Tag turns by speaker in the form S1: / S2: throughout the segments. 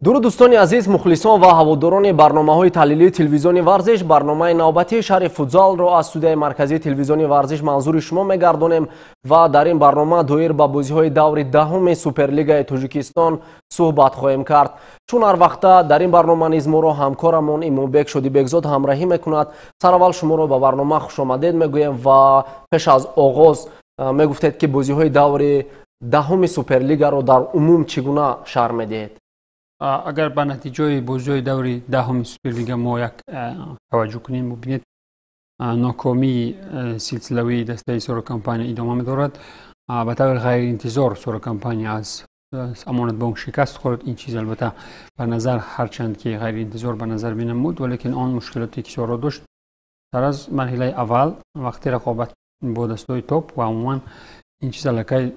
S1: Дуруд, дӯстони азиз, мухлисон ва ҳаводорони барномаҳои таҳлилии телевизиони Варзиш. Барномаи навбатии Шарҳи футзалро аз студияи марказии телевизиони Варзиш манзури шумо мегардонем ва дар ин барнома доир ба бозиҳои даври 10-уми Суперлигаи Тоҷикистон суҳбат хоҳем кард. Чун ҳар вақта, дар ин барнома низ моро ҳамкорамон Имомбек Шодибекзод ҳамраҳӣ мекунад. Сараввал шуморо ба барнома хушомадед мегӯем ва пеш аз оғоз мегуфтед, ки бозиҳои даври 10-уми Суперлигаро дар умум чӣ гуна шарҳ медиҳед?
S2: Агар ба натиҷаи бозиҳои даври 10-уми Суперлига мо як таваҷҷӯҳ кунем, бубинед, нокомии силсилавии дастаи Сорокомпания идома медорад. Ба таври ғайриинтизор Сорокомпания аз Амонатбонк шикаст хӯрд. Ин чиз, албатта, ба назар ҳарчанд ки ғайриинтизор ба назар менамуд, валекин он мушкилоте ки Соро дошт дар аз марҳилаи аввал, вақти рақобат бо дастаҳои топ ва умуман ин чиз аллакай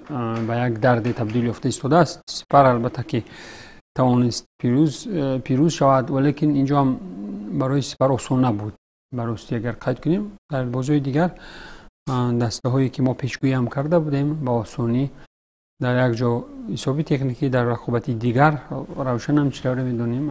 S2: ба як дарде табдил ёфта истодааст. Сипар, албатта, ки тавонист пирӯз шавад, валекин инҷо ҳам барои Сипар осон набуд. Ба ростӣ, агар қайд кунем, дар бозиҳои дигар дастаҳое ки мо пешгӯӣ ҳам карда будем, ба осонӣ дар як ҷо ҳисоби техникӣ, дар рақобати дигар Равшанам, чӣ тавре медонем,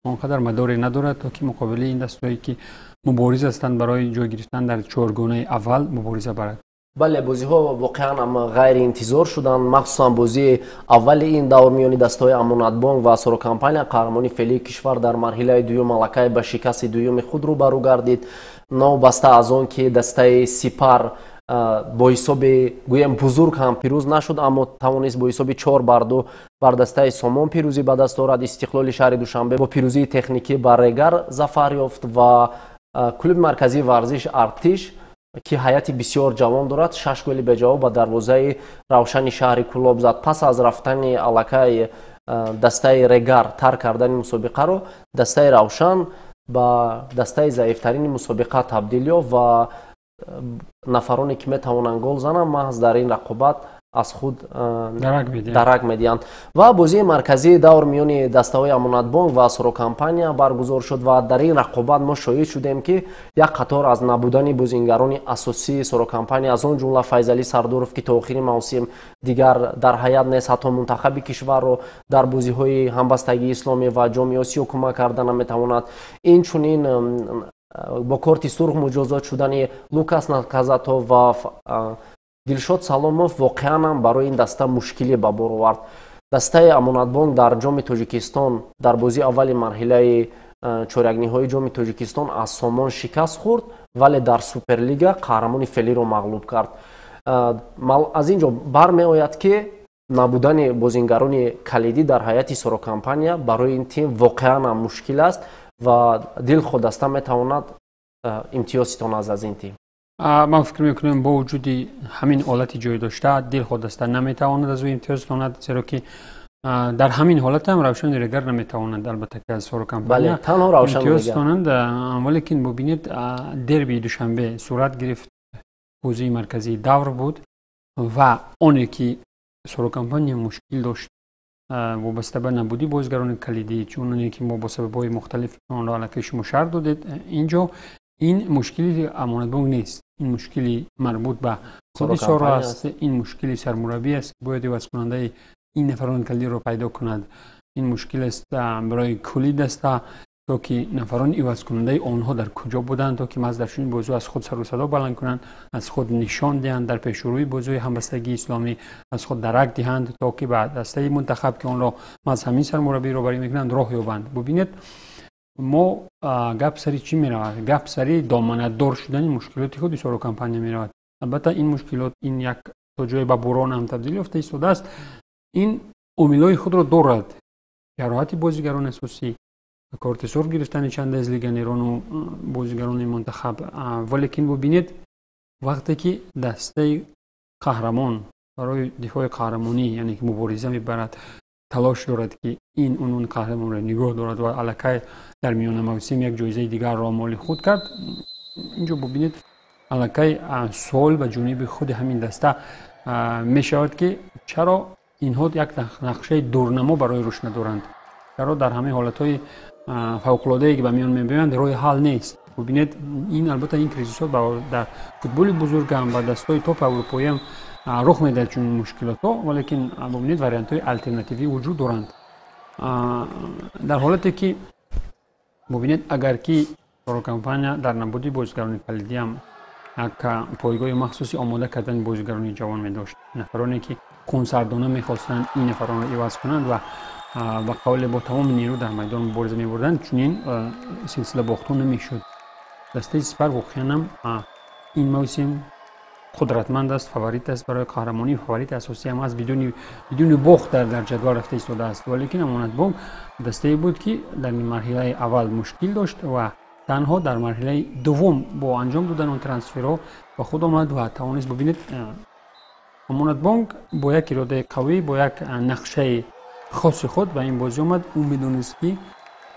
S2: он қадар мадоре надорад, то ки муқобили ин дастаҳое ки мубориз ҳастанд барои ҷой гирифтан дар чоргонаи аввал, мубориза барад.
S1: Бале, бозиҳо воқеан ҳам ғайриинтизор шуданд, махсусан бозии аввали ин давр миёни дастаҳои Амонатбонк ва Сорокомпания. Қаҳрамони феълии кишвар дар марҳилаи дуюм аллакай ба шикасти дуюми худ рӯбарӯ гардид. Новобаста аз он ки дастаи Сипар бо ҳисоби гӯем бузург ҳам пирӯз нашуд, аммо тавонист бо ҳисоби 4 бар 2 бар дастаи Сомон пирӯзӣ ба даст орад. Истиқлоли шаҳри Душанбе бо пирӯзии техникӣ бар Регар зафар ёфт ва клуби марказии варзиш Артиш, ки ҳайати бисёр ҷавон дорад, шаш голи беҷавоб ба дарвозаи Равшани шаҳри Кӯлоб зад. Пас аз рафтани аллакай дастаи Регар, тарк кардани мусобиқаро, дастаи Равшан ба дастаи заифтарини мусобиқа табдил ёфт ва нафароне ки метавонанд гол зананд, маҳз дар ин рақобат аз худ дарак медиҳанд. Ва бозии марказии давр миёни дастаҳои Амонатбонк ва Сорокомпания баргузор шуд ва дар ин рақобат мо шоҳид шудем, ки як қатор аз набудани бозингарони асосии Сорокомпания, аз он ҷумла Файзалӣ Сардоров, ки то охири мавсим дигар дар ҳайат нест, ҳатто мунтахаби кишварро дар бозиҳои Ҳамбастагии исломӣ ва Ҷоми Осиё кӯмак карда наметавонад. Инчунин бо корти сурх муҷозот шудани Лукас Наказато ва Дилшод Саломов воқеан ҳам барои ин даста мушкилӣ ба бор овард. Дастаи Амонатбонк дар Ҷоми Тоҷикистон, дар бозии аввали марҳилаи чорякниҳои Ҷоми Тоҷикистон аз Сомон шикаст хӯрд, вале дар Суперлига қаҳрамони феълиро мағлуб кард. Аз ин ҷо бармеояд, ки набудани бозингарони калидӣ дар ҳайати Сорокомпания барои ин тим воқеан ҳам мушкил аст ва дилхоҳ даста метавонад имтиёз ситонад аз ин тим.
S2: Ман фикр мекунам, бо вуҷуди ҳамин ҳолати ҷой дошта, дилхоҳ даста наметавонад аз ӯ имтиёз ситонад, зеро ки дар ҳамин ҳолат ҳам Равшани Регар наметавонад, албатта, ки аз Сорокомпания имтиёз ситонанд. Валекин бубинед, дербии Душанбе сурат гирифт, бозии марказии давр буд ва оне ки Сорокомпания мушкил дошт вобаста ба набудии бозигарони калидӣ, чуноне ки мо бо сабабҳои мухталиф онро аллакай шумо шарҳ додед, инҷо ин мушкили Амонатбонк нест, ин мушкили марбут ба худи Соро аст, ин мушкили сармураббӣ аст, бояд ивазкунандаи ин нафарони калидиро пайдо кунад. Ин мушкил аст барои кулли даста, то ки нафарони ивазкунандаи онҳо дар куҷо буданд, то ки маҳз дар чунин бозиҳо аз худ сару садо баланд кунанд, аз худ нишон диҳанд, дар пешрӯи бозиҳои Ҳамбастагии исломӣ аз худ дарак диҳанд, то ки ба дастаи мунтахаб, ки онро маҳз ҳамин сармураббӣ роҳбарӣ мекунанд, роҳ ёбанд. Бубинед, мо гап сари чӣ меравад? Гап сари доманадор шудани мушкилоти худи Сорокомпания меравад. Албатта, ин мушкилот ин як то ҷое ба буҳрон ҳам табдил ёфта истодааст. Ин омилҳои худро дорад: ҷароҳати бозигарони асосӣ, корти сурх гирифтани чанде аз легионерону бозигарони мунтахаб. Валекин бубинед, вақте ки дастаи қаҳрамон барои дифои қаҳрамонӣ, яъне ки мубориза мебарад, талош дорад, ки ин унвони қаҳрамонро нигоҳ дорад ва аллакай дар миёна мавсим як ҷоизаи дигарро моли худ кард, инҷо бубинед, аллакай суол ба ҷониби худи ҳамин даста мешавад, ки чаро инҳо як нақшаи дурнамо барои рушд надоранд, чаро дар ҳамаи ҳолатҳои фавқулодае, ки ба миён мебиёянд, роҳи ҳал нест. Бубинед, ин, албатта, ин кризисҳо дар футболи бузургам ба дастҳои топи аврупоиам рух медиҳад, чунин мушкилотҳо, валекин бубинед, вариантҳои алтернативӣ вуҷуд доранд. Дар ҳолате ки бубинед, агар ки Соро Компания дар набуди бозигарони калидӣ ҳам як пойгоҳи махсуси омода кардани бозигарони ҷавон медошт, нафароне ки хунсардона мехостанд ин нафаронро иваз кунанд ва ба қавле бо тамоми нерӯ дар майдон мубориза мебурданд, чунин силсила бохтҳо намешуд. Дастаи Сипар воқеан ҳам ин мавсим қудратманд аст, фаворит аст барои қаҳрамонӣ, фаворити асосӣ ҳам аст, бидуни бохт дар ҷадвал рафта истодааст. Валекин Амонатбонк дастае буд, ки дар марҳилаи аввал мушкил дошт ва танҳо дар марҳилаи дуввум бо анҷом додани он трансферҳо ба худ омад ва тавонист. Бубинед, Амонатбонк бо як иродаи қавӣ, бо як нақшаи хоси худ ба ин бозӣ омад. Ӯ медонист, ки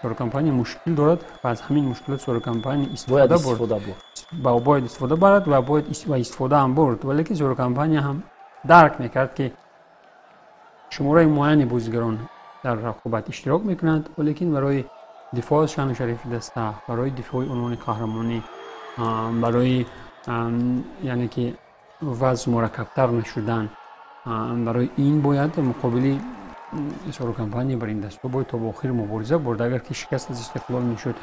S2: Соро Компания мушкил дорад ва аз ҳамин мушкилот Соро Компания истифода бурд, бояд истифода барад ва бояд истифода ҳам бурд. Валекин Соро Компания ҳам дарк мекард, ки шумораи муайяни бозигарон дар рақобат иштирок мекунанд, валекин барои дифоъ аз шаъну шарифи даста, барои дифои унвони қаҳрамонӣ, барои яъне ки вазъ мураккабтар нашудан, барои ин бояд муқобили Соро Компания бар ин дастҳо бояд то ба охир мубориза бурд. Агар ки шикаст аз Истиқлол мешуд,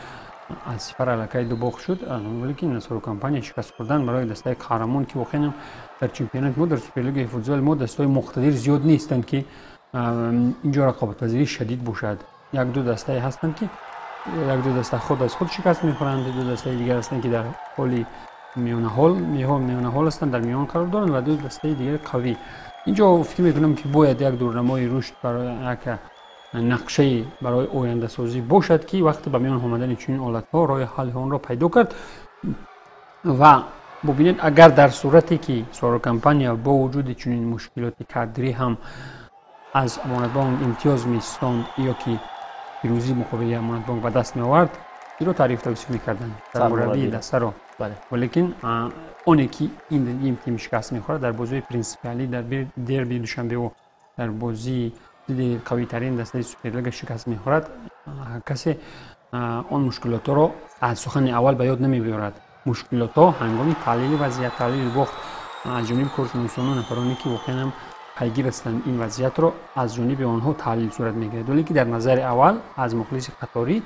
S2: аз Сипар аллакай ду бохт шуд, валекин Соро Компания шикаст хӯрдан барои дастаи қаҳрамон, ки воқеан дар чемпионати мо, дар Суперлигаи футзали мо дастаҳои муқтадир зиёд нестанд, ки инҷо рақобатпазирии шадид бошад. Як ду дастае ҳастанд, ки як ду даста худ аз худ шикаст мехӯранд, ду дастаи дигар ҳастанд, ки дар ҳоли миёнаҳол ҳастанд, дар миён қарор доранд, ва ду дастаи дигар қавӣ. Инҷо фикр мекунам, ки бояд як дурнамои рушд, барои як нақшаи барои ояндасозӣ бошад, ки вақте ба миён омадани чунин ҳолатҳо роҳи ҳалли онро пайдо кард. Ва бубинед, агар дар сурате ки Соро Компания бо вуҷуди чунин мушкилоти кадрӣ ҳам аз Амонатбонк имтиёз меистонд ё ки пирӯзӣ муқобили Амонатбонк ба даст меовард, инро таъриф тавсиф мекарданд, сармураббии дастаро. Валекин оне ки ин тим шикаст мехӯрад дар бозиҳои принсипиалӣ, дар дерби Душанбеву дар бозии зидди қавитарин дастаи Суперлига шикаст мехӯрад, касе он мушкилотҳоро аз сухани аввал ба ёд намебиёрад. Мушкилотҳо ҳангоми таҳлили вазъият, таҳлили бохт аз ҷониби коршиносону нафароне, ки воқеан ҳам пайгир ҳастанд ин вазъиятро, аз ҷониби онҳо таҳлил сурат мегирад. Вале ки дар назари аввал аз мухлиси қаторӣ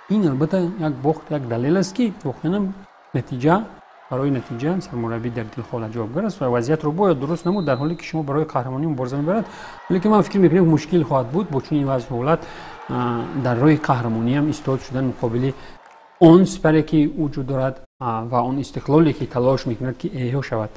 S2: ин албатта як бохт, як далел аст, ки воқеан ҳам натиҷа барои натиҷа сармураббӣ дар дилхола ҷавобгар аст ва вазъиятро бояд дуруст намуд, дар ҳоле ки шумо барои қаҳрамонӣ мубориза мебарад. Валекин ман фикр мекунам, мушкил хоҳад буд бо чунин вазъ ҳолат дар роҳи қаҳрамонӣ ҳам истод шудан муқобили он Сипаре, ки вуҷуд дорад, ва он Истиқлоле, ки талош мекунад, ки эҳё шавад.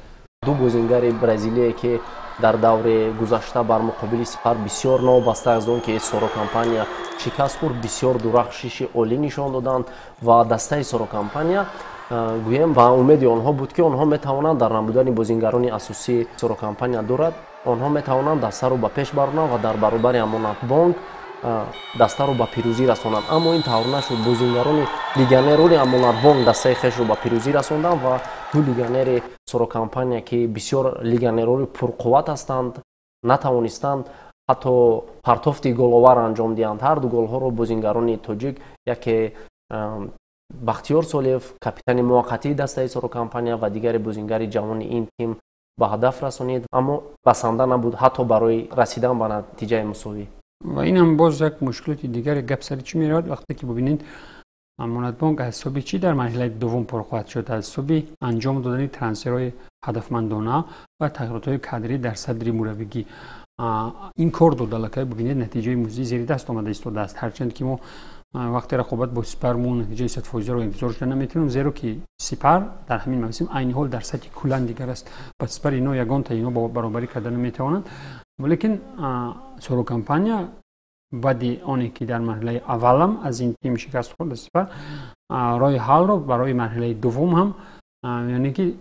S1: Ду бозингари бразилие, ки дар даври гузашта бар муқобили Сипар бисёр, новобаста аз он ки Соро Компания шикаст хӯрд, бисёр дурахшиши олӣ нишон доданд ва дастаи Соро Компания, гӯем, ба умеди онҳо буд, ки онҳо метавонанд дар набудани бозингарони асосии Соро Компания дорад, онҳо метавонанд дастаро ба пеш баронанд ва дар баробари Амонатбонк дастаро ба пирӯзӣ расонанд. Аммо ин тавр нашуд. Бозингарони легионерони Амонатбонк дастаи хешро ба пирӯзӣ расонданд ва ду легионери Соро Компания, ки бисёр легионерони пурқувват ҳастанд, натавонистанд ҳатто партофти головар анҷом диҳанд. Ҳар ду голҳоро бозингарони тоҷик, яке Бахтиёр Солиев, капитани муваққатии дастаи Соро Компания, ва дигари бозингари ҷавони ин тим ба ҳадаф расонид, аммо басанда набуд ҳатто барои расидан ба натиҷаи мусовӣ.
S2: Ва инам боз як мушкилоти дигаре. Гап сари чӣ меравад? Вақте ки бубинед, Амонатбонк аз ҳисоби чӣ дар марҳилаи дуввум пур хоҳад шуд? Аз ҳисоби анҷом додани трансферҳои ҳадафмандона ва тағйиротҳои кадрӣ дар садри мураббигӣ. Ин кор дод, аллакай бубинед, натиҷаи музди зери даст омада истодааст. Ҳарчанд ки мо вақте рақобат бо Сипар, мо натиҷаи 100%-ро интизор шуда наметавонем, зеро ки Сипар дар ҳамин мавсим айни ҳол дар сатҳи куллан дигар аст. Ба Сипар ино ягонта ино баробарӣ карда наметавонанд. Валекин Соро Компания баъди оне ки дар марҳилаи аввалам аз ин тим шикаст хӯрд, Сипар, роҳи ҳаллро барои марҳилаи дуввум ҳам, яъне ки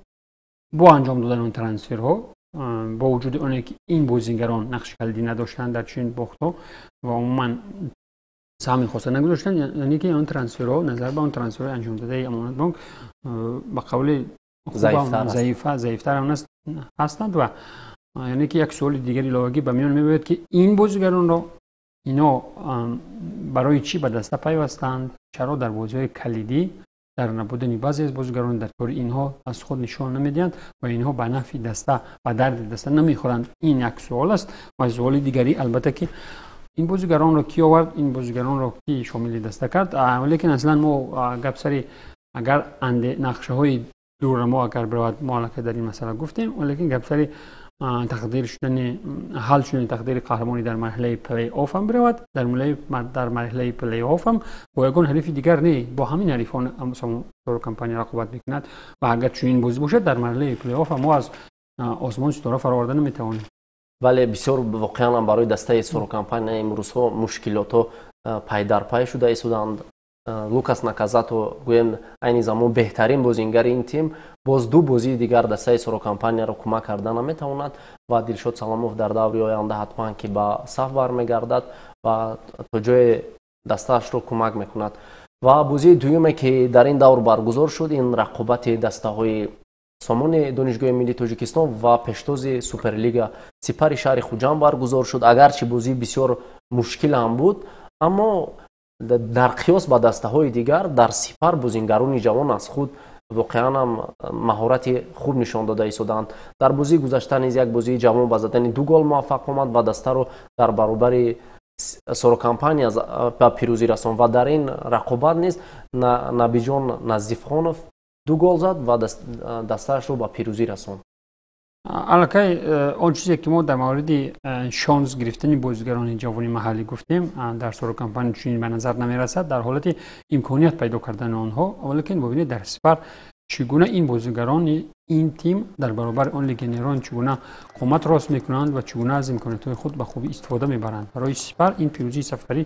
S2: бо анҷом додани он трансферҳо, бо вуҷуди оне ки ин бозингарон нақши калидӣ надоштанд дар чунин бохтҳо ва умуман саҳми хоса нагузоштанд, яъне ки он трансферҳо назар ба он трансферҳои анҷомдадаи Амонатбонк ба қавли заифтар ҳастанд. Ва яъне ки як суоли дигари иловагӣ ба миён меояд, ки ин бозигаронро ино барои чӣ ба даста пайвастанд, чаро дар бозиҳои калидӣ дар набудани баъзе аз бозигарон дар кори инҳо аз худ нишон намедиҳанд ва инҳо ба нафъи даста, ба дарди даста намехӯранд? Ин як суол аст. Ва суоли дигарӣ, албатта, ки Ин бозигаронро ки овард, ин бозигаронро ки шомили даста кард? Лекин аслан мо гап сари агар нақшаҳои дура мо агар биравад, мо аллакай дар ин масъала гуфтем, лекин гап сари тақдир шудани, ҳал шудани тақдири қаҳрамонӣ дар марҳилаи плей-офф ҳам биравад. Дар марҳилаи плей-офф ҳам бо ягон ҳарифи дигар не, бо ҳамин ҳарифон Соро Компания рақобат мекунад ва агар чунин бозӣ бошад, дар марҳилаи плей-офф мо аз осмон ситора фароварда наметавонем.
S1: Бале, бисёр воқеан ҳам барои дастаи Соро Компания имрӯзҳо мушкилотҳо пайдарпай шуда истоданд. Лукас Наказато, гӯем, айни замон беҳтарин бозингари ин тим, боз ду бозии дигар дастаи Соро Компанияро кӯмак карда наметавонад ва Дилшод Саломов дар даври оянда ҳатман ки ба саф бармегардад ва то ҷое дастаашро кӯмак мекунад. Ва бозии дуюме, ки дар ин давр баргузор шуд, ин рақобати дастаҳои Сомони Донишгоҳи миллии Тоҷикистон ва пештози Суперлига Сипари шаҳри Хуҷанд баргузор шуд. Агарчи бозӣ бисёр мушкил ҳам буд, аммо дар қиёс ба дастаҳои дигар дар Сипар бозингарони ҷавон аз худ воқеан ҳам маҳорати хуб нишон дода истоданд. Дар бозии гузашта низ як бозии ҷавон ба задани ду гол муваффақ омад ва дастаро дар баробари Соро Компания ба пирӯзӣ расонд ва дар ин рақобат низ Набиҷон Назифхонов ду гол зад ва дастаашро ба пирӯзӣ расонд.
S2: Аллакай он чизе, ки мо дар мавриди шонс гирифтани бозигарони ҷавони маҳаллӣ гуфтем, дар Соро Компания чунин ба назар намерасад дар ҳолати имконият пайдо кардани онҳо. Лекин бубинед, дар Сипар чӣ гуна ин бозигарони ин тим дар баробари он легионерон чӣ гуна қомат рост мекунанд ва чӣ гуна аз имкониятҳои худ ба хубӣ истифода мебаранд. Барои Сипар ин пирӯзии сафарӣ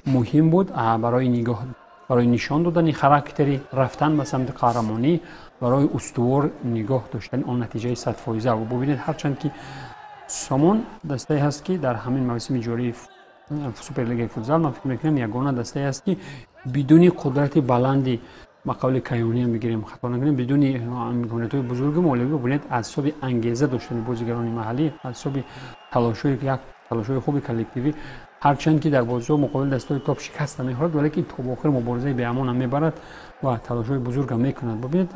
S2: муҳим буд барои нигоҳ, барои нишон додани характери рафтан ба самти қаҳрамонӣ, барои устувор нигоҳ доштани он натиҷаи 100%. Ва бубинед, ҳарчанд ки Сомон дастае ҳаст, ки дар ҳамин мавсими ҷории Суперлигаи футзал, ман фикр мекунам, ягона дастае аст, ки бидуни қудрати баланди, ба қавли кайониам бигирем, хато накунем, бидуни имкониятҳои бузурги молиявӣ, бубинед, аз ҳисоби ангеза доштани бозигарони маҳаллӣ, аз ҳисоби талошҳои, як талошҳои хуби коллективӣ, ҳарчанд ки дар бозиҳо муқобили дастаҳои топ шикаст намехӯрад, валекин то ба охир муборизаи беамонам мебарад ва талошҳои бузургам мекунад. Бубинед,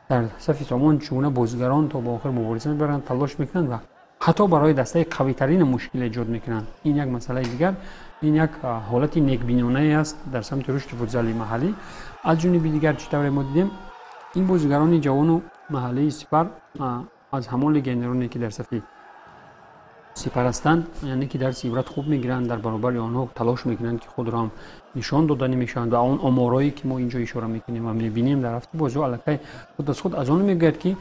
S2: дар сафи Сомон чӣ гуна бозигарон то ба охир мубориза мебаранд, талош мекунанд ва ҳатто барои дастаи қавитарина мушкил эҷод мекунанд. Ин як масъалаи дигар, ин як ҳолати некбинонае аст дар самти рушди футзали маҳаллӣ. Аз ҷониби дигар, чӣ тавре мо дидем, ин бозигарони ҷавону маҳаллии Сипар аз ҳамон легионероне, ки дар сафи Сипар ҳастанд, яъне ки дарси ибрат хуб мегиранд, дар баробари онҳо талош мекунанд, ки худро ҳам нишон доданӣ мешаванд ва он оморое, ки мо инҷо ишора мекунем ва мебинем дар рафти бозиҳо, аллакай худ аз худ аз он мегӯяд, ки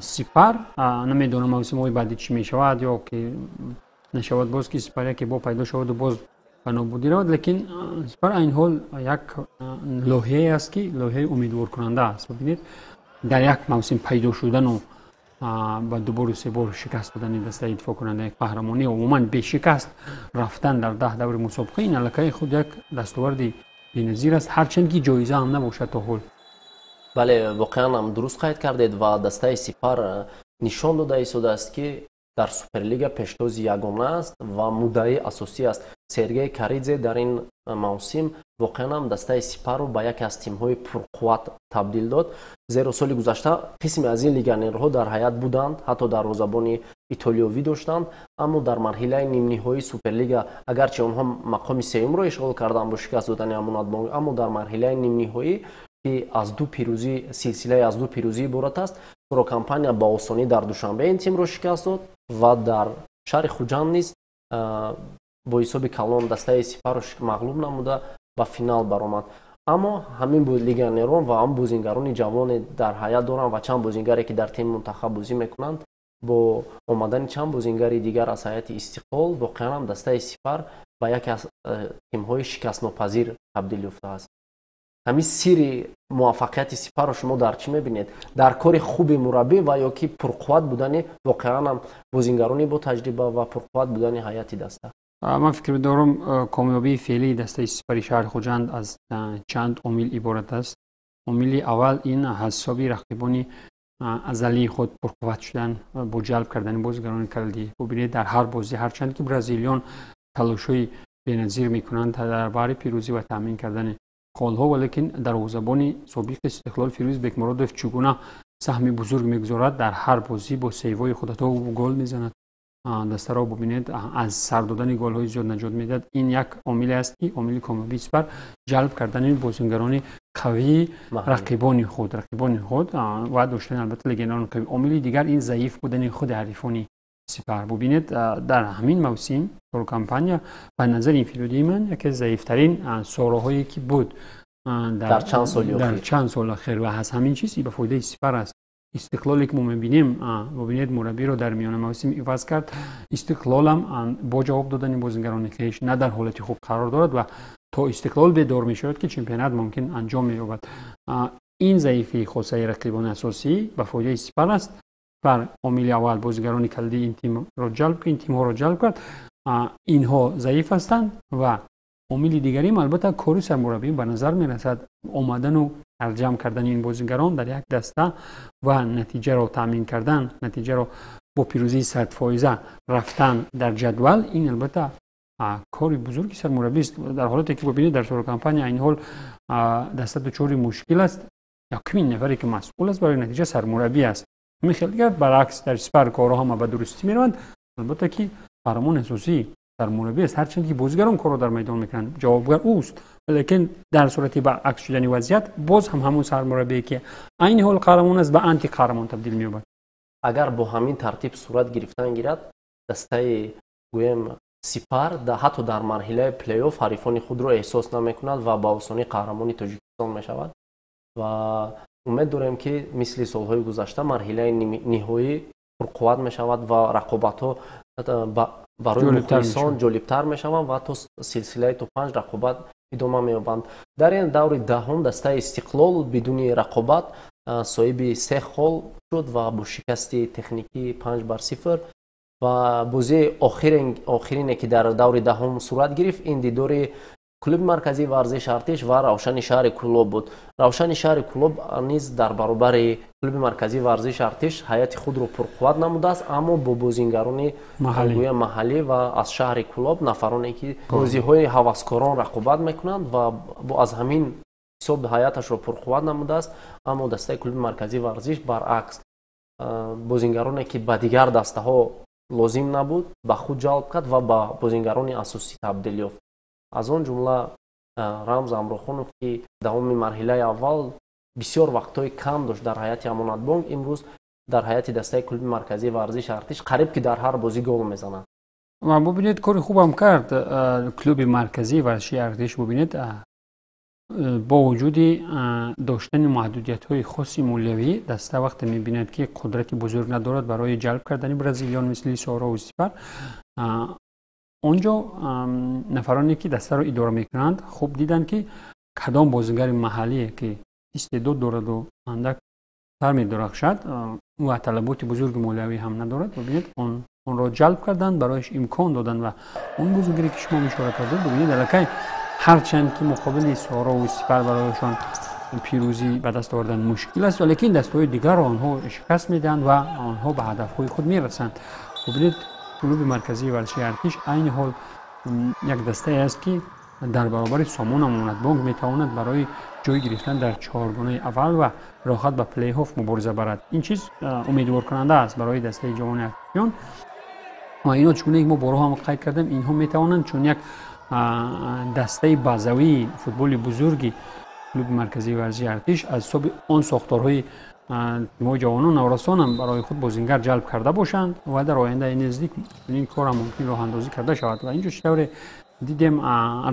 S2: Сипар, намедонам, мавсимҳои баъдӣ чӣ мешавад ё ки нашавад, боз ки Сипар яке бо пайдо шаваду боз ба нобудӣ равад, лекин Сипар айни ҳол як лоиҳае аст, ки лоиҳаи умедворкунанда аст. Бибинед, дар як мавсим пайдо шудану ба дубору себор шикаст додани дастаи дифоъкунандаи қаҳрамонӣ, умуман бешикаст рафтан дар 10 даври мусобиқа, ин аллакай худ як дастоварди беназир аст, ҳарчанд ки ҷоиза ҳам набошад то ҳол.
S1: Бале, воқеан ҳам дуруст қайд кардед ва дастаи Сипар нишон дода истодааст, ки дар Суперлига пештози ягона аст ва муддаии асосӣ аст. Сергей Каридзе дар ин мавсим воқеан ҳам дастаи Сипарро ба яке аз тимҳои пурқувват табдил дод, зеро соли гузашта қисме аз ин легионерҳо дар ҳайат буданд, ҳатто дарвозабони итолиёвӣ доштанд, аммо дар марҳилаи нимниҳоии Суперлига, агарчи онҳо мақоми сеюмро ишғол карданд бо шикаст додани Амонатбонк, аммо дар марҳилаи нимниҳоӣ, ки аз ду пирӯзӣ, силсилаи аз ду пирӯзӣ иборат аст, Соро Компания ба осонӣ дар Душанбе ин тимро шикаст дод ва дар шаҳри Хуҷанд низ бо ҳисоби калон дастаи Сипарро мағлуб намуда ба финал баромад. Аммо ҳамин легионерон ва ҳам бозингарони ҷавоне дар ҳайат доранд ва чанд бозингаре, ки дар тими мунтахаб бозӣ мекунанд, бо омадани чанд бозингари дигар аз ҳайати Истиқлол, воқеан ҳам дастаи Сипар ба яке аз тимҳои шикастнопазир табдил ёфтааст. Ҳамин сирри муваффақияти Сипарро шумо дар чӣ мебинед? Дар кори хуби мураббӣ ва ё ки пурқувват будани воқеан ҳам бозингарони бо таҷриба ва пурқувват будани ҳайати даста?
S2: Ман фикр дорам, комёбии феълии дастаи Сипари шаҳри Хуҷанд аз чанд омил иборат аст. Омили аввал ин ҳисоби рақибони азалии худ пурқувват шудан бо ҷалб кардани бозигарони калидӣ. Бубинед, дар ҳар бозӣ, ҳарчанд ки бразилиён талошҳои беназир мекунанд дар баҳри пирӯзӣ ва таъмин кардани қолҳо, валекин дарвозабони собиқи Истиқлол Фирӯз Бекмуродов чӣ гуна саҳми бузург мегузорад дар ҳар бозӣ, бо сейвҳои худ ҳатто гол мезанад. Дастаро бубинед, аз сар додани голҳои зиёд наҷот медиҳад. Ин як омиле аст, ки омили комёбии Сипар ҷалб кардани бозингарони қавии рақибони худ ва доштани, албатта, легионерони қавӣ. Омили дигар ин заиф будани худи ҳарифони Сипар. Бубинед, дар ҳамин мавсим Сорокомпания ба назари инфиродии ман яке аз заифтарин сороҳое ки буд
S1: дар чанд соли
S2: дар чанд сол ахир ва аз ҳамин чиз ба фоидаи Сипар аст. Истиқлоле ки мо мебинем, бубинед, мураббиро дар миёна мавсим иваз кард. Истиқлолам бо ҷавоб додани бозингарони хеш на дар ҳолати хуб қарор дорад ва то Истиқлол бедор мешавад, ки чемпионат мумкин анҷом меёбад. Ин заифии хосаи рақибони асосӣ ба фоидаи Сипар аст. Сипар омили аввал бозигарони калидии ин тимро ҷалб, ин тимҳоро ҷалб кард, инҳо заиф ҳастанд. Ва омили дигарим, албатта, кори сармураббӣ ба назар мерасад. Омадану ҷамъ кардани ин бозигарон дар як даста ва натиҷаро таъмин кардан, натиҷаро бо пирӯзии 100% рафтан дар ҷадвал, ин, албатта, кори бузурги сармураббист. Дар ҳолате ки бубинед, дар Сорокомпания айни ҳол даста дучори мушкил аст, якумин нафаре ки масъул аст барои натиҷа сармураббӣ аст. Ҳамин хел дигар баръакс, дар Сипар корҳо ҳама ба дурустӣ мераванд, албатта, ки қаҳрамони асосӣ сармураббӣ аст. Ҳарчанд ки бозигарон корро дар майдон мекунанд, ҷавобгар ӯст, лекин дар сурати баръакс шудани вазъият боз ҳам ҳамон сармураббие, ки айни ҳол қаҳрамон аст, ба антиқаҳрамон табдил меёбад.
S1: Агар бо ҳамин тартиб сурат гирифтан гирад, дастаи, гӯем, Сипар ҳатто дар марҳилаи плей-офф ҳарифони худро эҳсос намекунад ва ба осонӣ қаҳрамони Тоҷикистон мешавад. Ва умед дорем, ки мисли солҳои гузашта марҳилаи ниҳоӣ пурқувват мешавад ва рақобатҳо барои мухлисон ҷолибтар мешаванд ва то силсилаи то панҷ рақобат идома меёбанд. Дар ин даври даҳум дастаи Истиқлол бидуни рақобат соҳиби се хол шуд ва бо шикасти техникӣ 5-0. Ва бозии охирине, ки дар даври даҳум сурат гирифт, ин дидори Клуби марказии варзиши Артиш ва Равшани шаҳри Кӯлоб буд. Равшани шаҳри Кӯлоб низ дар баробари Клуби марказии варзиши Артиш ҳайати худро пурқувват намудааст, аммо бо бозингарони гӯя маҳаллӣ ва аз шаҳри Кӯлоб, нафароне ки бозиҳои ҳаваскорон рақобат мекунанд ва аз ҳамин ҳисоб ҳайаташро пурқувват намудааст. Аммо дастаи Клуби марказии варзиш баръакс, бозингароне ки ба дигар дастаҳо лозим набуд, ба худ ҷалб кард ва ба бозингарони асосӣ табдил ёфт. Аз он ҷумла Рамз Амрохунов, ки давоми марҳилаи аввал бисёр вақтҳои кам дошт дар ҳайати Амонатбонк, имрӯз дар ҳайати дастаи Клуби марказии варзиши Артиш қариб ки дар ҳар бозӣ гол мезанад.
S2: Ва бубинед, кори хубам кард Клуби марказии варзишии Артиш. Бубинед, бо вуҷуди доштани маҳдудиятҳои хоси молиявӣ, даста вақте мебинад, ки қудрати бузург надорад барои ҷалб кардани бразилиён мисли Сорову Сипар, он ҷо нафароне ки дастаро идора мекунанд, хуб диданд, ки кадом бозигари маҳаллие ки истеъдод дораду андак сар медурахшад ва талаботи бузурги молиявӣ ҳам надорад. Бубинед, онро ҷалб карданд, барояш имкон доданд ва он бозигаре ки шумо ишора кардед, бубинед, аллакай ҳарчанд ки муқобили Сорову Сипар барояшон пирӯзӣ ба даст овардан мушкил аст, валекин дастаҳои дигарро онҳо шикаст медиҳанд ва онҳо ба ҳадафҳои худ мерасанд. Бубинед, Клуби марказии варзишии Артиш айни ҳол як дастае аст, ки дар баробари Сомон, Амонатбонк метавонад барои ҷой гирифтан дар чоргонаи аввал ва роҳат ба плей-офф мубориза барад. Ин чиз умедворкунанда аст барои дастаи ҷавони артишиён. Ва ино, чуне мо борҳо ҳам қайд кардем, инҳо метавонанд чун як дастаи базавии футболи бузурги Клуби марказии варзишии Артиш аз ҳисоби он сохторҳои тимҳои ҷавонон, наврасонам барои худ бозингар ҷалб карда бошанд ва дар ояндаи наздик чунин корам мумкин роҳандозӣ карда шавад. Ва инҷо чӣ тавре дидем,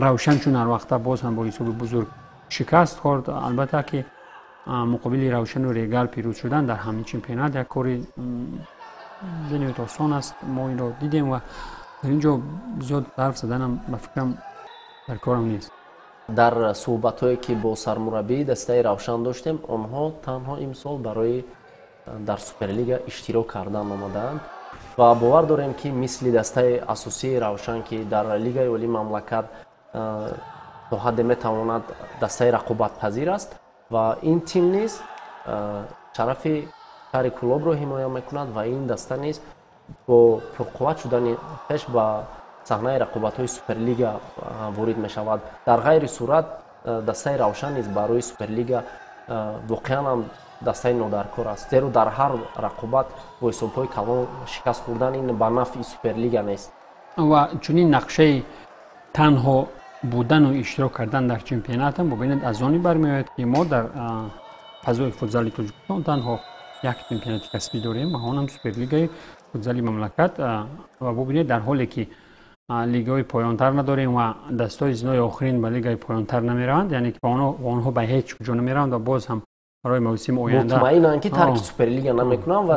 S2: Равшан чун ҳар вақта боз ҳам бо ҳисоби бузург шикаст хӯрд. Албатта ки муқобили Равшану Регар пирӯз шудан дар ҳамин чемпионат як кори бениҳоят осон аст. Мо инро дидем ва дар ин ҷо зиёд ҳарф заданам, ба фикрам, дар корам нест.
S1: Дар суҳбатҳое ки бо сармураббии дастаи Равшан доштем, онҳо танҳо имсол барои дар Суперлига иштирок кардан омадаанд ва бовар дорем, ки мисли дастаи асосии Равшан, ки дар Лигаи олии мамлакат то ҳадде метавонад дастаи рақобатпазир аст, ва ин тим низ шарафи шаҳри Кӯлобро ҳимоя мекунад ва ин даста низ бо пурқувват шудани хеш ба саҳнаи рақобатҳои Суперлига ворид мешавад. Дар ғайри сурат дастаи Равшан низ барои Суперлига воқеан ҳам Дастаи нодаркор аст, зеро дар ҳар рақобат бо ҳисобҳои калон шикаст хӯрдан ин ба нафъи Суперлига нест.
S2: Ва чунин нақшаи танҳо будану иштирок кардан дар чемпионатам, бубинед, аз оне бармеояд, ки мо дар фазои футзали Тоҷикистон танҳо як чемпионати касбӣ дорем ва онам Суперлигаи футзали мамлакат. Ва бубинед, дар ҳоле ки лигаҳои поёнтар надорем ва дастҳои зинои охирин ба лигаи поёнтар намераванд, яъне ки онҳо ба ҳеҷ куҷо намераванд ва боз ҳам барои мавсими оянда
S1: мутмаинанд, ки тарки Суперлига намекунанд ва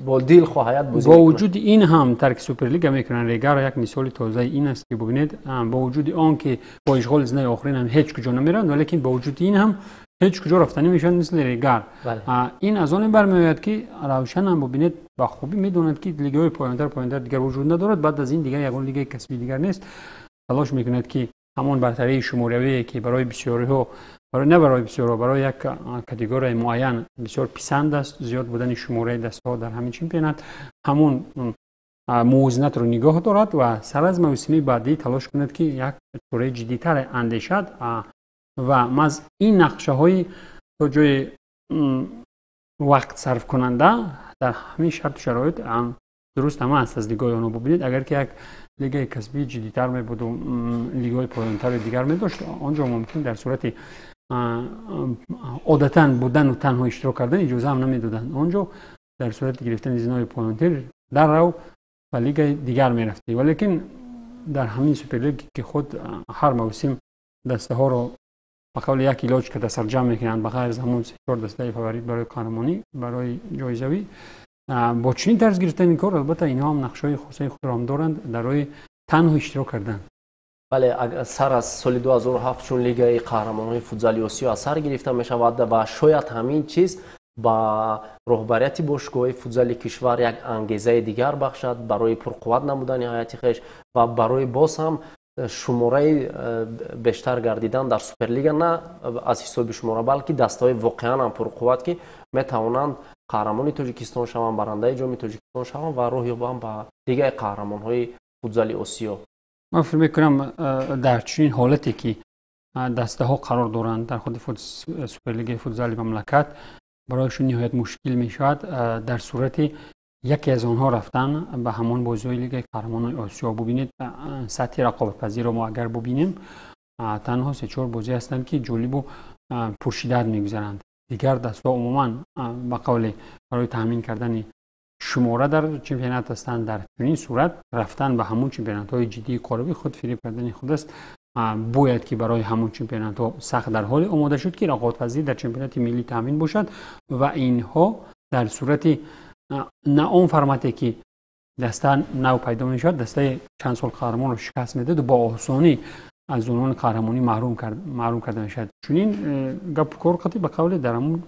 S1: бо дил хоҳаят бозӣ.
S2: Бо вуҷуди ин ҳам тарки Суперлига мекунанд. Регаро як мисоли тозаи ин аст, ки бубинед, бо вуҷуди он ки бо ишғоли зинаи охирин ҳам ҳеҷ куҷо намераванд, валекин бо вуҷуди ин ҳам ҳеҷ куҷо рафтанӣ мешаванд, мисли Регар. Ин аз оне бармеояд, ки Равшан ҳам, бубинед, ба хубӣ медонад, ки лигаҳои поёнтар дигар вуҷуд надорад, баъд аз ин дигар ягон лигаи касбии дигар нест. Талош мекунад, ки ҳамон бартарии шуморавие, ки барои бисёриҳо, на барои бисёрҳо, барои як категорияи муайян бисёр писанд аст, зиёд будани шумораи дастаҳо дар ҳамин чемпионат, ҳамон мувозинатро нигоҳ дорад ва сар аз мавсими баъдӣ талош кунад, ки як чораи ҷиддитар андешад. Ва маз ин нақшаҳои то ҷои вақт сарфкунанда дар ҳамин шарту шароит дуруст ҳама аст аз нигоҳи онҳо. Бубинед, агар ки як лигаи касбии ҷиддитар мебуду лигаҳои поёнтари дигар медошт, он ҷо мумкин дар сурати одатан будану танҳо иштирок кардан иҷоза ҳам намедоданд. Он ҷо дар сурати гирифтани зинои поёнтар даррав ба лигаи дигар мерафтӣ. Валекин дар ҳамин Суперлига, ки худ ҳар мавсим дастаҳоро ба қавли як илоҷ карда сарҷамъ мекунанд, ба ғайр аз ҳамон се-чор дастаи фаворит барои қаҳрамонӣ, барои ҷоизавӣ, бо чунин тарз гирифтани кор, албатта, инҳо ҳам нақшаҳои хосаи худро ҳам доранд дар роҳи танҳо иштирок кардан.
S1: Бале, сар аз соли 2007, чун Лигаи қаҳрамонҳои футзали Осиё аз сар гирифта мешавад ва шояд ҳамин чиз ба роҳбарияти бошгоҳи футзали кишвар як ангезаи дигар бахшад барои пурқувват намудани ҳайати хеш ва барои боз ҳам шумораи бештар гардидан дар Суперлига, на аз ҳисоби шумора, балки дастаҳои воқеан ҳам пурқувват, ки метавонанд қаҳрамони Тоҷикистон шаванд, барандаи Ҷоми Тоҷикистон шаванд ва роҳ ёбанд ба Лигаи қаҳрамонҳои футзали Осиё.
S2: Ман фикр мекунам, дар чунин ҳолате ки дастаҳо қарор доранд дар худи Суперлигаи футзали мамлакат, барояшон ниҳоят мушкил мешавад дар сурати яке аз онҳо рафтан ба ҳамон бозиҳои Лигаи қаҳрамонони Осиё. Бубинед, сатҳи рақобатпазирро мо агар бубинем, танҳо се-чор бозӣ ҳастанд, ки ҷолибу пуршиддат мегузаранд. Дигар дастаҳо умуман ба қавле барои таъмин кардани шумора дар чемпионат ҳастанд. Дар чунин сурат рафтан ба ҳамон чемпионатҳои ҷиддии қоравӣ худ фиреб кардани худ аст. Бояд ки барои ҳамон чемпионатҳо сахт дар ҳоле омода шуд, ки рақобатпазирӣ дар чемпионати миллӣ таъмин бошад ва инҳо дар сурати на он формате, ки даста нав пайдо мешавад, дастаи чанд сол қаҳрамонро шикаст медиҳад, бо осонӣ аз унвони қаҳрамонӣ маҳрум карда мешавад. Чунин гапу кор қатъи ба қавле дар ҳамон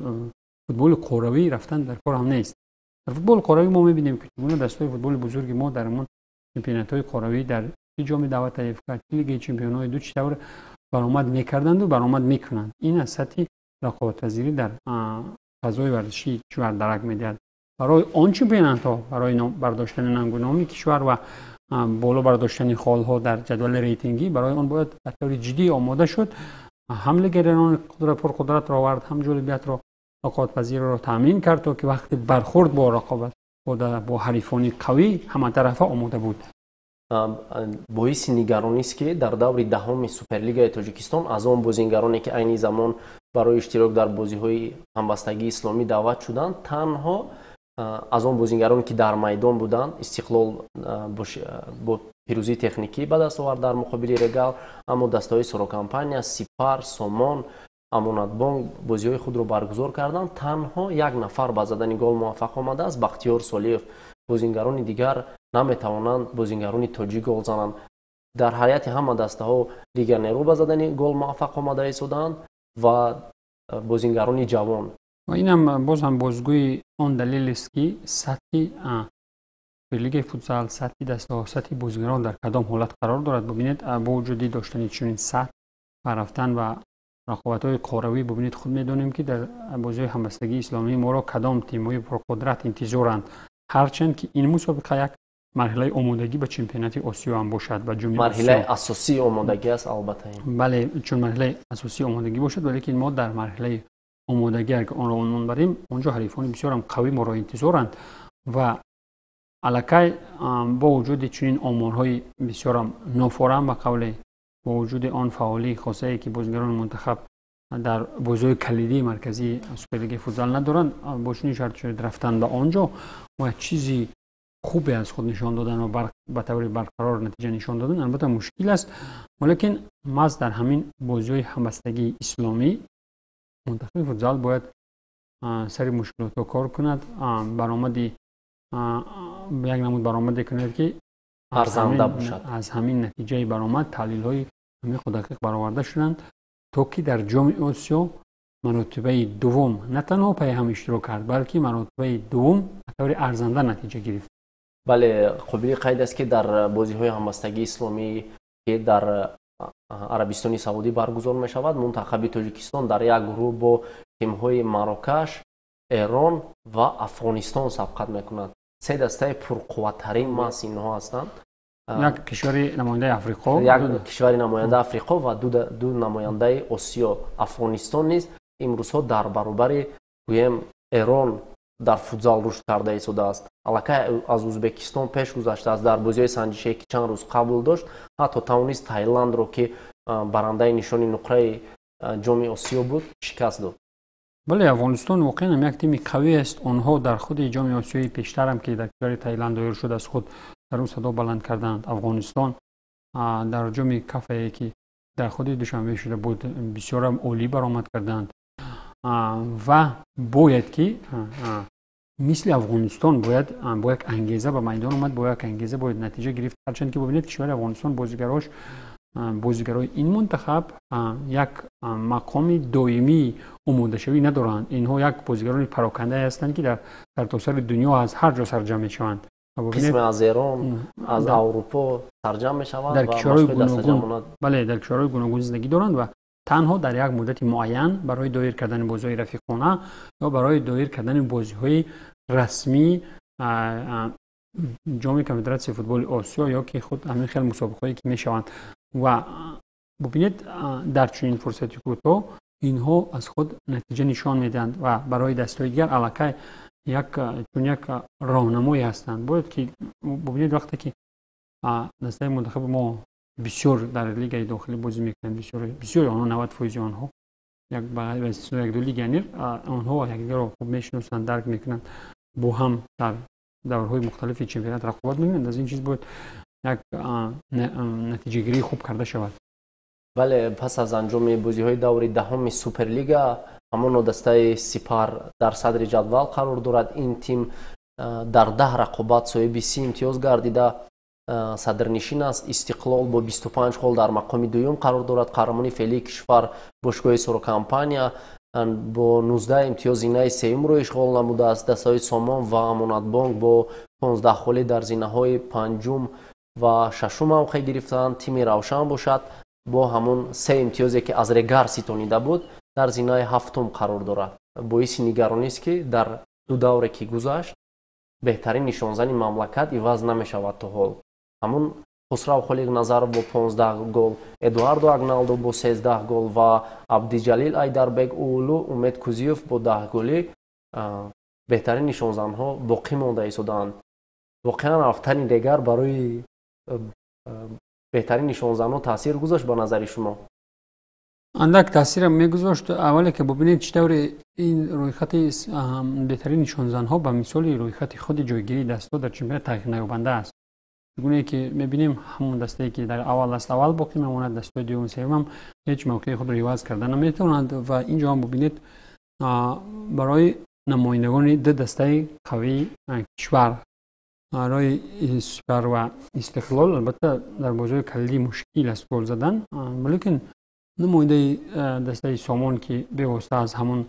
S2: футболи қоравӣ рафтан дар кор ҳам нест. Дар футболи қоравӣ мо мебинем, ки чигуна дастаҳои футболи бузурги мо дар ҳамон чемпионатҳои қоравӣ, дар чи Ҷоми даъват АФК, чи Лигаи чемпионҳои ду, чӣ тавр баромад мекарданду баромад мекунанд. Ин аз сатҳи рақобатпазирӣ дар фазои варзишии кишвар дарак медиҳад. Барои он чемпионатҳо, барои бардоштани нангу номи кишвар ва боло бардоштани холҳо дар ҷадвали рейтингӣ, барои он бояд ба таври ҷиддӣ омода шуд, ҳам легионерон пурқудратро овард, ҳам ҷолибиятро, рақобатпазириро таъмин кард, то ки вақти бархӯрд бо рақобат бо ҳарифони қавӣ ҳаматарафа омода буд.
S1: Боиси нигаронист, ки дар даври 10-уми Суперлигаи Тоҷикистон аз он бозингароне, ки айни замон барои иштирок дар бозиҳои ҳамбастагии исломӣ даъват шуданд, танҳо аз он бозингароне, ки дар майдон буданд, Истиқлол бо пирӯзии техникӣ ба даст овард дар муқобили Регал, аммо дастаҳои Сорокомпания, Сипар, Сомон, Амонатбонк бозиҳои худро баргузор карданд. Танҳо як нафар ба задани гол муваффақ омадааст, Бахтиёр Солиев. Бозингарони дигар наметавонанд, бозингарони тоҷик гол зананд. Дар ҳайати ҳама дастаҳо легионерҳо ба задани гол муваффақ омада истодаанд ва бозингарони ҷавон.
S2: Ва инам боз ҳам бозгӯи он далелест, ки сатҳи Суперлигаи футзал, сатҳи дастаҳо, сатҳи бозигарон дар кадом ҳолат қарор дорад. Бубинед, бо вуҷуди доштани чунин сатҳ ва рафтан ба рақобатҳои қоравӣ, бубинед, худ медонем, ки дар бозиҳои ҳамбастагии исломии моро кадом тимҳои пурқудрат интизоранд, ҳарчанд ки ин мусобиқа як марҳилаи омодагӣ ба чемпионати Осиё ҳам бошад, ба Ҷоми
S1: Марҳилаи асосии омодагӣ аст, албатта.
S2: Бале, чун марҳилаи асосии омодагӣ бошад, валекин мо дар марҳилаи омодагӣ агар онро унвон барем, онҷо ҳарифони бисёрам қавӣ моро интизоранд ва аллакай бо вуҷуди чунин оморҳои бисёрам нофорам, ба қавле бо вуҷуди он фаъолии хосае ки бозигарони мунтахаб дар бозиҳои калидии марказии Суперлигаи футзал надоранд, бо чунин шарту шароит рафтан ба он ҷо ва чизи хубе аз худ нишон додан ва ба таври барқарор натиҷа нишон додан албатта мушкил аст. Валекин маҳз дар ҳамин бозиҳои ҳамбастагии исломӣ мунтахаби футзал бояд сари мушкилотҳо кор кунад, баромади як намуд баромаде кунад, ки
S1: арзанда бошад.
S2: Аз ҳамин натиҷаи баромад таҳлилҳои амиқу дақиқ бароварда шуданд, то ки дар Ҷоми Осиё маротибаи дуввум на танҳо пайҳам иштирок кард, балки маротибаи дуввум ба таври арзанда натиҷа гирифт.
S1: Бале, қобили қайд аст, ки дар бозиҳои ҳамбастагии исломӣ, ки дар Арабистони Саудӣ баргузор мешавад, мунтахаби Тоҷикистон дар як гурӯҳ бо тимҳои Марокаш, Эрон ва Афғонистон сабқат мекунад. Се дастаи пурқувваттарин маҳз инҳо ҳастанд.
S2: Як кишвари намояндаи Африқо,
S1: як кишвари намояндаи Африқо ва ду намояндаи Осиё. Афғонистон низ имрӯзҳо дар баробари, гӯем, Эрон дар футзал рушд карда истодааст. Аллакай аз Ӯзбекистон пеш гузаштааст. Дар бозиҳои санҷише, ки чанд рӯз қабл дошт, ҳатто тавонист Таиландро, ки барандаи нишони нуқраи Ҷоми Осиё буд, шикаст дод.
S2: Бале, Афғонистон воқеан як тими қавӣ аст. Онҳо дар худи Ҷоми Осиёи пештарам, ки дар кишвари Таиланд доир шуд, аз худ дар он садо баланд карданд. Афғонистон дар ҷоми Кафае, ки дар худи Душанбе шуда буд, бисёрам олӣ баромад карданд ва бояд ки мисли Афғонистон бояд бо як ангеза ба майдон омад, бо як ангеза бояд натиҷа гирифт. Ҳарчанд ки бубинед, кишвари Афғонистон, бозигарош, бозигарои ин мунтахаб як мақоми доимии омодашавӣ надоранд. Инҳо як бозигарони парокандае ҳастанд, ки дар сартосари дунё аз ҳар ҷо сарҷамъ мешаванд.
S1: Қисме аз Эрон, аз Аврупо сарҷамъ мешаванд.
S2: Дар кишварҳои гуногун, бале, дар кишварҳои гуногун зиндагӣ доранд ва танҳо дар як муддати муайян барои доир кардани бозиҳои рафиқона ё барои доир кардани бозиҳои расмии Ҷоми Конфедератсияи футболи Осиё ё ки худ ҳамин хел мусобиқаҳое ки мешаванд. Ва бубинед, дар чунин фурсати кӯтоҳ инҳо аз худ натиҷа нишон медиҳанд ва барои дастҳои дигар аллакай як чун як роҳнамое ҳастанд. Бояд ки бубинед, вақте ки дастаи мунтахаби мо бисёр дар лигаи дохилӣ бозӣ мекунанд, бисёри онҳо, 90 фоизи онҳо, як ба истиснои як ду легионер, онҳо якдигарро хуб мешиносанд, дарк мекунанд, бо ҳам дар даврҳои мухталифи чемпионат рақобат мекунанд. Аз ин чиз бояд як натиҷагирии хуб карда шавад.
S1: Бале, пас аз анҷоми бозиҳои даври даҳуми Суперлига ҳамоно дастаи Сипар дар садри ҷадвал қарор дорад. Ин тим дар 10 рақобат соҳиби 30 имтиёз гардида, садрнишин аст. Истиқлол бо 25 хол дар мақоми дуюм қарор дорад. Қаҳрамони феълии кишвар, бошгоҳи Сорокомпания, бо 19 имтиёз зинаи сеюмро ишғол намудааст. Дастаҳои Сомон ва Амонатбонк бо 15 холӣ дар зинаҳои панҷум ва шашум мавқеъ гирифтаанд. Тими Равшан бошад, бо ҳамон се имтиёзе, ки аз Регар ситонида буд, дар зинаи ҳафтум қарор дорад. Боиси нигаронист, ки дар ду давре, ки гузашт, беҳтарин нишонзани мамлакат иваз намешавад то ҳол. Ҳамун Хусрав Холиқназаров бо 15 гол, Эдуардо Агналдо бо 13 гол ва Абдиҷалил Айдарбек Уулу, Умед Кузиев бо 10 голӣ беҳтарин нишонзанҳо боқӣ монда истодаанд. Воқеан, рафтани Регар барои беҳтарин нишонзанҳо таъсир гузошт, ба назари шумо?
S2: Андак таъсирам мегузошт. Аввале ки бубинед, чӣ тавре ин рӯйхати беҳтарин нишонзанҳо ба мисоли рӯйхати худи ҷойгирии дастҳо дар чемпионат тағйирнаёбанда аст. Гунае ки мебинем, ҳамон дастае, ки дар аввал аст, аввал боқӣ мемонад, дастҳои дуюм, сеюмам ҳеҷ мавқеи худро иваз карда наметавонанд. Ва инҷо ҳам бубинед, барои намояндагони ду дастаи қавии кишвар, барои Сипар ва Истиқлол, албатта дар бозиҳои калидӣ мушкил аст гол задан. Лекин намояндаи дастаи Сомон, ки бевосита аз ҳамон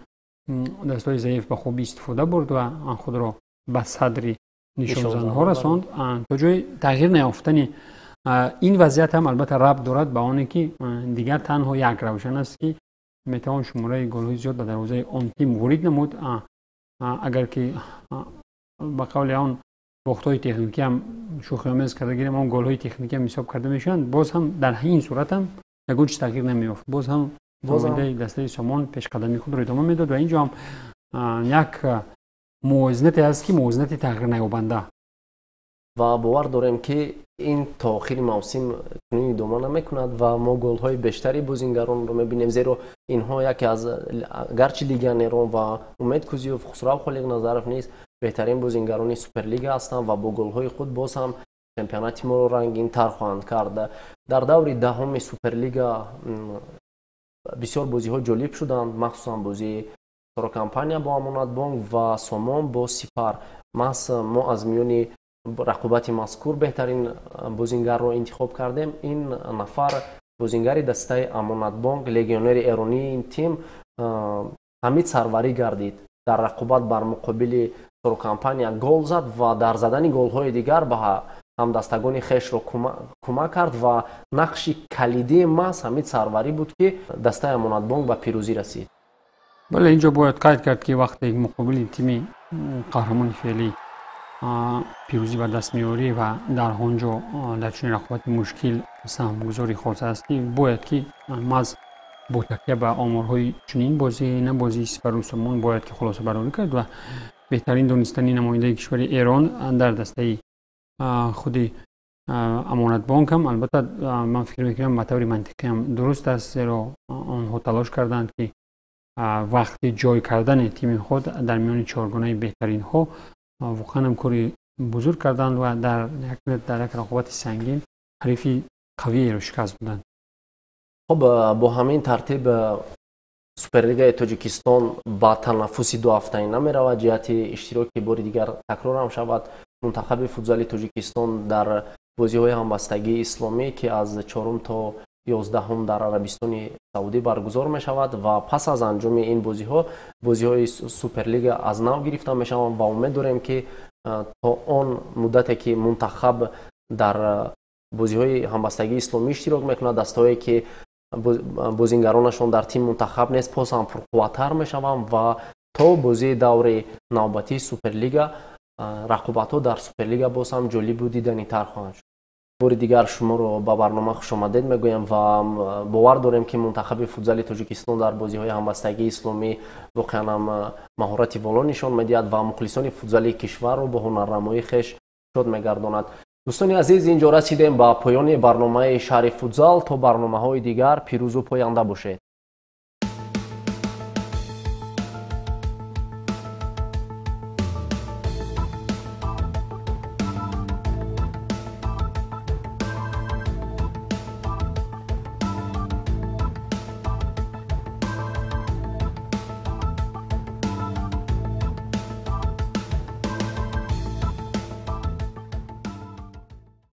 S2: дастҳои заиф ба хубӣ истифода бурд ва худро ба садри нишонзанҳо расонд, то ҷои тағйир наёфтани ин вазъият ҳам албатта рабт дорад ба оне, ки дигар танҳо як равшан аст, ки метавон шумораи голҳои зиёд ба дарвозаи он тим ворид намуд. Агар ки ба қавли он бохтҳои техникӣ ҳам шӯхиомез карда гирем, он голҳои техникӣ ҳам ҳисоб карда мешаванд, боз ҳам дар ин сурат ҳам ягон чиз тағйир намеёфт, боз ҳам Намояндаи дастаи Сомон пешқадами худро идома медод ва инҷо ҳам як мувозинате аст, ки мувозинати тағйирнаёбанда.
S1: Ва бовар дорем, ки ин то охири мавсим чунин идома намекунад ва мо голҳои бештари бозингаронро мебинем, зеро инҳо яке аз, гарчи легионерон, ва Умед Кузиёв, Хусрав Холиқназаров низ беҳтарин бозингарони Суперлига ҳастанд ва бо голҳои худ боз ҳам чемпионати моро рангинтар хоҳанд кард. Дар даври 10-уми Суперлига бисёр бозиҳо ҷолиб шуданд, махсусан бозии Сорокомпания бо Амонатбонк ва Сомон бо Сипар. Маҳз мо аз миёни рақобати мазкур беҳтарин бозингарро интихоб кардем. Ин нафар бозингари дастаи Амонатбонк, легионери эронии ин тим Ҳамид Сарварӣ гардид. Дар рақобат бар муқобили Сорокомпания гол зад ва дар задани голҳои дигар ба ҳамдастагони хешро кӯмак кард ва нақши калидии маҳз Ҳамид Сарварӣ буд, ки дастаи Амонатбонк ба пирӯзӣ расид.
S2: Бале, инҷо бояд қайд кард, ки вақте муқобили тими қаҳрамони феълӣ пирӯзӣ ба даст меорӣ ва дар он ҷо дар чунин рақобати мушкил саҳмгузори хоса ҳастӣ, бояд ки маҳз бо такя ба оморҳои чунин бозӣ, на бозии Сипару Сомон, бояд ки хулосабарорӣ кард ва беҳтарин донистани намояндаи кишвари Эрон дар дастаи худи Амонатбонк ҳам, албатта, ман фикр мекунам, ба таври мантиқӣ ҳам дуруст аст, зеро онҳо талош карданд, ки вақти ҷой кардани тими худ дар миёни чоргонаи беҳтаринҳо воқеан ҳам кори бузург карданд ва дар як рақобати сангин ҳарифи қавиеро шикаст доданд.
S1: Хуб, бо ҳамин тартиб Суперлигаи Тоҷикистон ба танаффуси дуҳафтаина меравад. Ҷиҳати иштироки, бори дигар такрорам шавад, мунтахаби футзали Тоҷикистон дар бозиҳои ҳамбастагии исломӣ, ки аз 4 то 11-ум дар Арабистони Саудӣ баргузор мешавад, ва пас аз анҷоми ин бозиҳо бозиҳои Суперлига аз нав гирифта мешаванд ва умед дорем, ки то он муддате, ки мунтахаб дар бозиҳои ҳамбастагии исломӣ иштирок мекунад, дастаҳое, ки бозингаронашон дар тим мунтахаб нест, боз ҳам пурқувваттар мешаванд ва то бозии даври навбатии Суперлига рақобатҳо дар Суперлига боз ҳам ҷолибу диданитар хоҳанд шуд. Бори дигар шуморо ба барнома хушомадед мегӯям ва бовар дорем, ки мунтахаби футзали Тоҷикистон дар бозиҳои ҳамбастагии исломӣ воқеан ҳам маҳорати воло нишон медиҳад ва мухлисони футзали кишварро бо ҳунарнамоии хеш шод мегардонад. Дӯстони азиз, инҷо расидем ба поёни барномаи Шаҳри футзал. То барномаҳои дигар пирӯзу поянда бошед.